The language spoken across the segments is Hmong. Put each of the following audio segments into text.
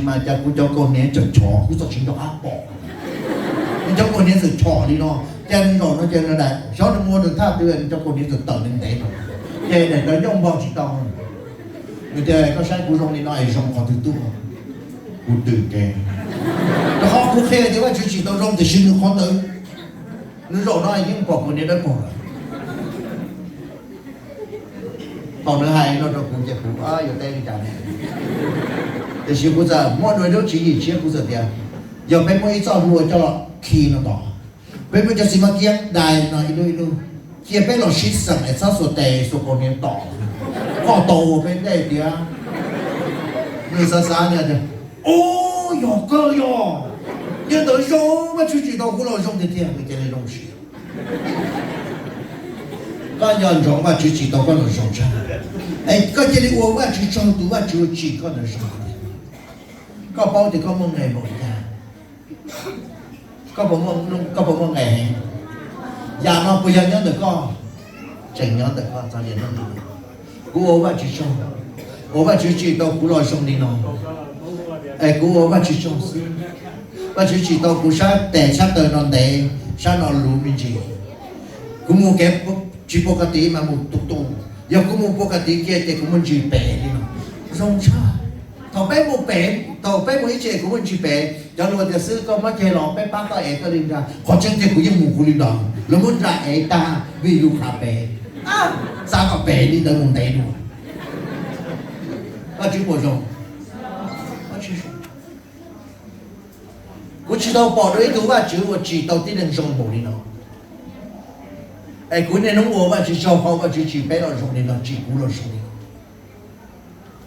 Mas cas kuv cov kaus hniav tseem chom, kuv txawm tsis nco qab pom. Nws cov kaus hniav txawm chom li no, ces nws zaum no ces nws daim xyov nws muab nws thaj twg, nws cov kaus hniav txawm tawm ntev ntev no. Ces daim ntawd nyob npog tsis tau. Nws tias koj saib kuv zoo li no es zoo qhov twg tuaj? Kuv twm kev, rau qhov kuv qhia tias Vajtswv tsim tau zoo tiam sis nws qhov ntawd, nws zaum no yeej pom kaus hniav dawb paug lawm. Thaum nws hais no rau kuv ces kuv yuav teb li cas ne? Tiam sis kuv txawm muaj dua lub tswv yim tshiab, kuv txawm tias yog peb muaj ib txoj hlua coj khi no tom, peb muaj cov xis mas kiab dai no ib lub ib lub, cia peb los sib xeem es txhob xuas tes xuas kaus hniav tom, koj tau ua peb ntej tiag. Nws xav xav tias, o, yog kawg yog, yog ntawd zoo, Vajtswv tsim tau kuv los zoo tiag tiag, nws cia li zoo siab. Koj nco ntsoov Vajtswv tsim tau koj los zoo tshaj, es koj cia li ua Vajtswv tsaug tus Vajtswv tsim koj los zoo tiag. Koj paub tias koj muaj nqe npaum li cas? Koj puas muaj nqe heev? Yam no puas yog nyob ntawm koj? Tseem nyob ntawm koj txog niaj hnub no. Kuv ua Vajtswv tsaug, ua Vajtswv tsim tau kuv los zoo li no. Es kuv ua Vajtswv tsaug xwb. Vajtswv tsim tau kuv sab tes sab taw no ntev, sab no luv me ntsis. Kuv mus kev tsis pub ka tiv mas mus tus tus, yog kuv mus pub ka tiv kiag ces kuv muaj ntsis pem li no. Zoo tshaj. Thaum peb mus pem, thaum peb mus ib tse kuv muaj ntsis pem, cov lus tias xwb koj muab ceg los peb pab koj ev koj li nra, qhov tseeb tiag kuv yeej mus kuv li ntawd, lawv muab nra ev tag vim yus khav pem. Xav kom pem li ntawd mus ntev dua. Vajtswv puas zoo? Kuv tsis tau pom dua ib tug Vajtswv uas tsim tau tib neeg zoo npaum li no. Es kuv niaj hnub ua Vajtswv tsaug qhov Vajtswv tsim peb los zoo li no, tsim kuv los zoo li no.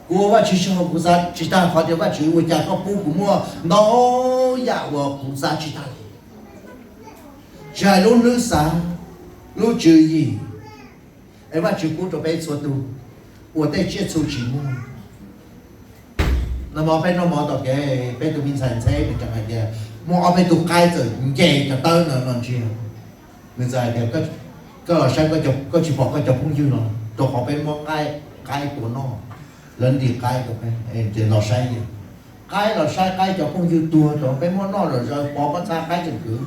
Kuv ua Vajtswv tsaug, kuv xav tsis tag qhov tias Vajtswv ua cas koj pub kuv muaj ntau yam uas kuv xav tsis tag li. Tsis hais lub hnub xav, lub tswv yim, es Vajtswv pub rau peb txhua tus ua tej tsiaj txhu tsis muaj. Nag hmo peb noj mov tom kev, peb tus me ntxhais ntxheb nws tseem hais tias muaj ob peb tug qaib txawm nce cov tawb ntawd los ntsia. Nws txawm hais tias, koj los saib, koj tsis pom koj cov phooj ywg los? Rau qhov peb muab qaib tua noj, lawv ntim qaib rau peb, los saib, qaib los saib, qaib cov phooj ywg tuag rau peb muab noj zom zaws, pov pob txha qaib tseem kwv.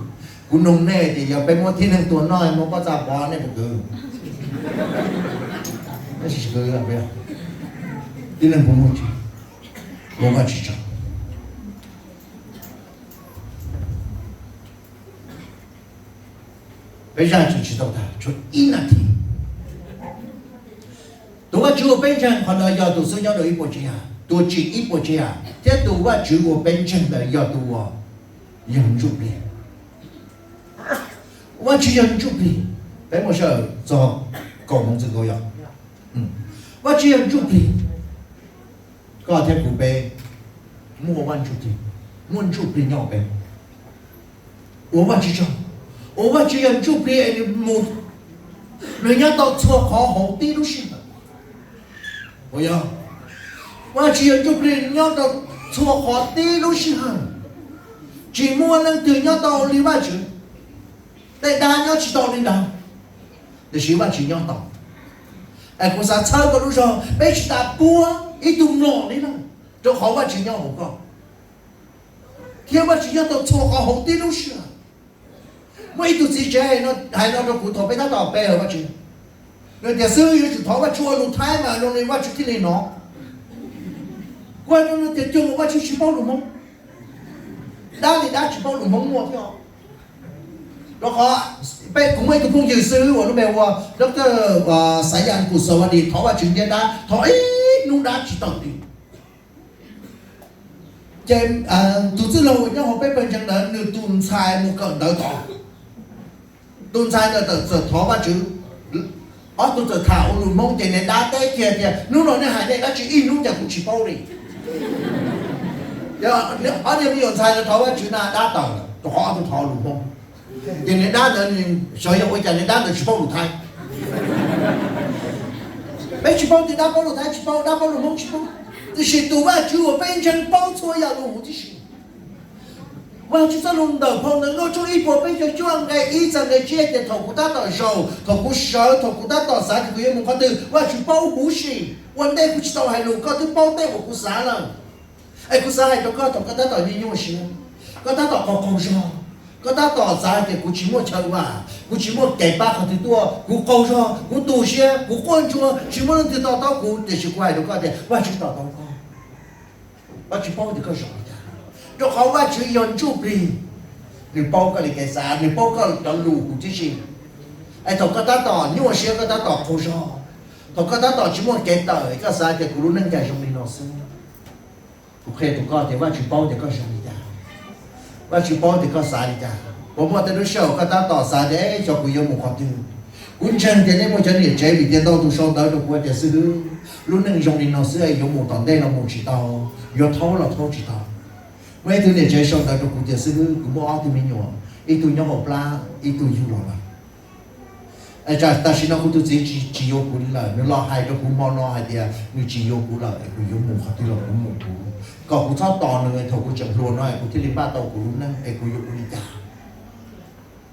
Kuv nug nej tias yog peb muab tib neeg tua noj muab pob txha pov nej puas kwv? Tib neeg puas muaj tsis, ua Vajtswv tsaug. Peb zaj tsis tau tag, tshuav ib nas this. Tus Vajtswv uas peb ntseeg qhov ntawd yog tus xub nyob rau ib puas tsav yam, tus tsim ib puas tsav yam, thiab tus Vajtswv uas peb ntseeg ntawd yog tus uas yog ntsuj plig. Vajtswv yog ntsuj plig. Peb muaj sij hawm txog kaum moos txwm nkaus yog. Vajtswv yog ntsuj plig. Koj thiab kuv peb muaj Vaj Ntsuj Plig, muaj Ntsuj Plig nyob hauv peb. Ua Vajtswv tsaug, ua Vajtswv yog Ntsuj Plig es nws mus, nws nyob tau txhua qhov hauv tib lub sij hawm. Ua yog, Vajtswv yog Ntsuj Plig nyob rau txhua qhov tib lub sij hawm. Tsis muaj leej twg nyob tau li Vajtswv. Tej dab nyob tsis tau li ntawd, tiam sis Vajtswv nyob tau. Es kuv xav txhawb koj lub zog, peb tsis tas puag ib tug mlom li na, rau qhov Vajtswv nyob hauv koj, thiab Vajtswv nyob tau txhua qhov hauv tib lub sij hawm. Muaj ib tug txiv tsev hais no rau kuv thaum peb tab tom pe hawm Vajtswv, nws tias xwb yuav tsum thov Vajtswv ua lus Thaib mas zoo li Vajtswv thiaj li hnov. Kuv hais rau nws tias cuag mus Vajtswv tsis paub lus Hmoob, dab li dab tsis paub lus Hmoob muaj thiab. Rau qhov peb, kuv muaj ib tug phooj ywg xwb uas lub npe ua Doctor Xav Yas Kus Xos Vas Dis thov Vajtswv ntiab dab, thov ib hnub dab tsis tawm li. Ces tus txwj laug uas nyob hauv peb pawg ntseeg ntawd nws tus ntxhais mus kawm ntawv tod, tus ntxhais ntawd txawm thov Vajtswv, ob tug txawm tham ua lus Hmoob ces niag dab teb kiag tias hnub no nej hais nej dab tsi ib hnub cas kuv tsis paub li. Ob niag me nyuam ntxhais ntawd thov Vajtswv na dab tawm lawm rau qhov ob tug thov lus Hmoob. Ces niag dab ntawd, xyov yog ua cas niag dab ntawd tsis paub lus Thaib. Peb tsis paub tias dab paub lus Thaib tsis paub, dab paub lus Hmoob tsis paub, tiam sis tus Vajtswv uas peb ntseeg paub txhua yam lus huv tib si. Vajtswv txoj lus ntawm phau Ntawv Nkauj tshooj ib puas peb caug cuaj nqe ib txog nqe tsib tias thaum kuv tab tom zaum, thaum kuv sawv, thaum kuv tab tom xav tias kuv yuav mus qhov twg, Vajtswv paub huv si. Ua ntej kuv tsis tau hais lus koj twb paub tej uas kuv xav lawm. Es kuv xav hais rau koj, thaum koj tab tom nyuaj nyuaj siab, koj tab tom qaug qaug zog, koj tab tom xav tias kuv tsis muaj chaw ua, kuv tsis muaj kev pab qhov twg tuaj, kuv qaug zog, kuv tu siab, kuv quaj ntsuag, tsis muaj leej twg to taub kuv, tiam sis kuv hais rau koj tias Vajtswv to taub koj. Vajtswv paub tias koj zoo li cas, rau qhov Vajtswv yog ntsuj plig, nws paub koj li kev xav, nws paub koj cov lus huv tib si. Es thaum koj tab tom nyuaj siab, koj tab tom qaug zog, thaum koj tab tom tsis muaj kev tawm, koj xav tias kuv lub neej cas zoo li no xwb, kuv qhia rau koj tias Vajtswv paub tias koj zoo li cas, Vajtswv paub tias koj xav li cas. Puas muaj tej lub sij hawm koj tab tom xav tias xyov kuv yuav mus qhov twg? Kuv ntseeg tias nej muaj cov niam tsev vim tias ntau tus sau ntawv rau kuv tias xib hwb, lub neej zoo li no xwb, yuav mus tom ntej los mus tsis tau, yuav thaub los thaub tsis tau. Muaj ib tug niam tsev sau ntawv rau kuv tias xib hwb, kuv muaj ob tug me nyuam, ib tug nyob hauv plab, ib tug yug los lawm. Es tam sim no kuv tus txiv tsis yuav kuv li lawm, nws los hais rau kuv hmo no hais tias nws tsis yuav kuv lawm, es kuv yuav mus qhov twg los kuv mus kuv, kom kuv txhob tos nws thaum kuv tseem hluas no es kuv thiaj li npaj tau kuv lub neej, es kuv yuav ua li cas?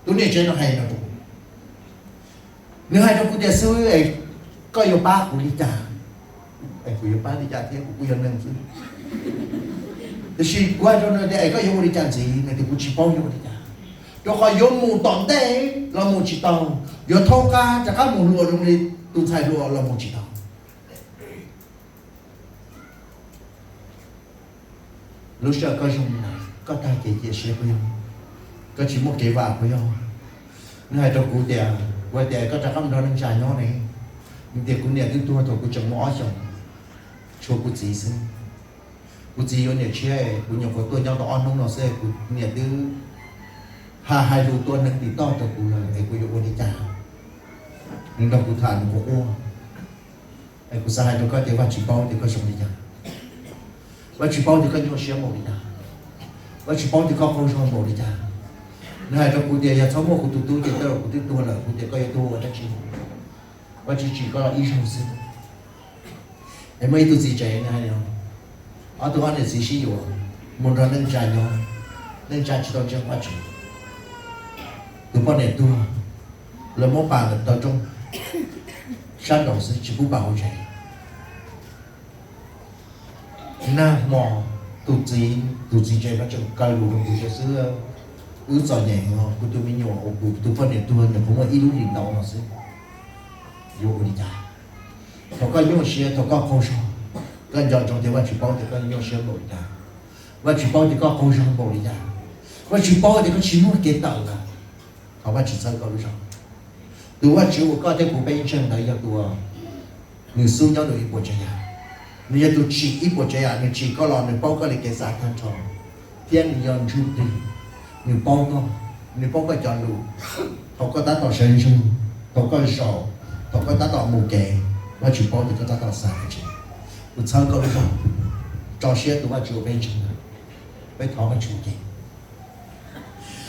Tus niam tsev no hais no rau kuv, nws hais rau kuv tias xib hwb, koj yuav pab kuv li cas? Es kuv yuav pab li cas thiab, kuv kuj yog neeg xwb. Tiam sis kuv hais rau nws tias es koj yuav ua li cas ntxiv? Nws tias kuv tsis paub yuav ua li cas, rau qhov yuav mus tom ntej los mus tsis tau, yuav thaub qab rov qab mus hluas zoo li tus ntxhais hluas los mus tsis tau. Lub sij hawm koj zoo li no, koj tag kev cia siab puas yog? Koj tsis muaj kev vam puas yog? Nws hais rau kuv tias, kuv hais tias koj rov qab mus nrog neej tsa nyob ne. Nws tias kuv niam twb tuag thaum kuv tseem muaj ob xyoos, tshuav kuv txiv xwb. Kuv txiv yuav niam tshiab, kuv nyuam qhuav tuaj nyob tau ob hnub no xwb, kuv niam twb hais hais lus tua neeg tim toj rau kuv lawm, es kuv yuav ua li cas? Nws nrog kuv tham nws quaj quaj. Es kuv xav hais rau koj tias Vajtswv paub tias koj zoo li cas, Vajtswv paub tias koj nyuaj siab npaum li cas, Vajtswv paub tias koj qaug zog npaum li cas. Nws hais rau kuv tias yog txhob muaj kuv tus tub ces tej zaum kuv twb tuag lawm, kuv tias koj yuav tuag ua dab tsi? Vajtswv tsim koj los ib zaug xwb. Es muaj ib tug txiv tsev nws hais tias ob tug ob niam txiv sib yuav mus nrog neej tsa nyob, neej tsa tsis tau ntseeg Vajtswv. Tus poj niam tuag, lawv muab pam ntawm taw rooj sab nraud xwb, tsis pub pam hauv tsev. Nag hmo tus txiv, tus txiv tsev no tseem kaw lus rau kuv tias xib hwb, wb txom nyem os, kuv tus me nyuam uas kuv tus poj niam tuag nyuam qhuav muaj ib lub hlis ntau no xwb, yuav ua li cas? Thaum koj nyuaj siab, thaum koj qaug zog, koj nco ntsoov tias Vajtswv paub tias koj nyuaj siab npaum li cas, Vajtswv paub tias koj qaug zog npaum li cas, Vajtswv paub tias koj tsis muaj kev tawm lawm. Thov Vajtswv txhawb koj lub zog. Tus Vajtswv uas koj thiab kuv peb ntseeg ntawd yog tus uas nws xub nyob nws ib puas tsav yam. Nws yog tus tsim ib puas tsav yam, nws tsim koj los nws paub koj li kev xav tag nrho, thiab nws yog ntsuj plig, nws paub koj, nws paub koj cov lus. Thaum koj tab tom sawv ntsug, thaum koj zaum, thaum koj tab tom mus kev, Vajtswv paub tias koj tab tom xav dab tsi. Kuv txhawb koj lub zog, tso siab tus Vajtswv uas peb ntseeg ntawd, peb thov Vajtswv ua ke.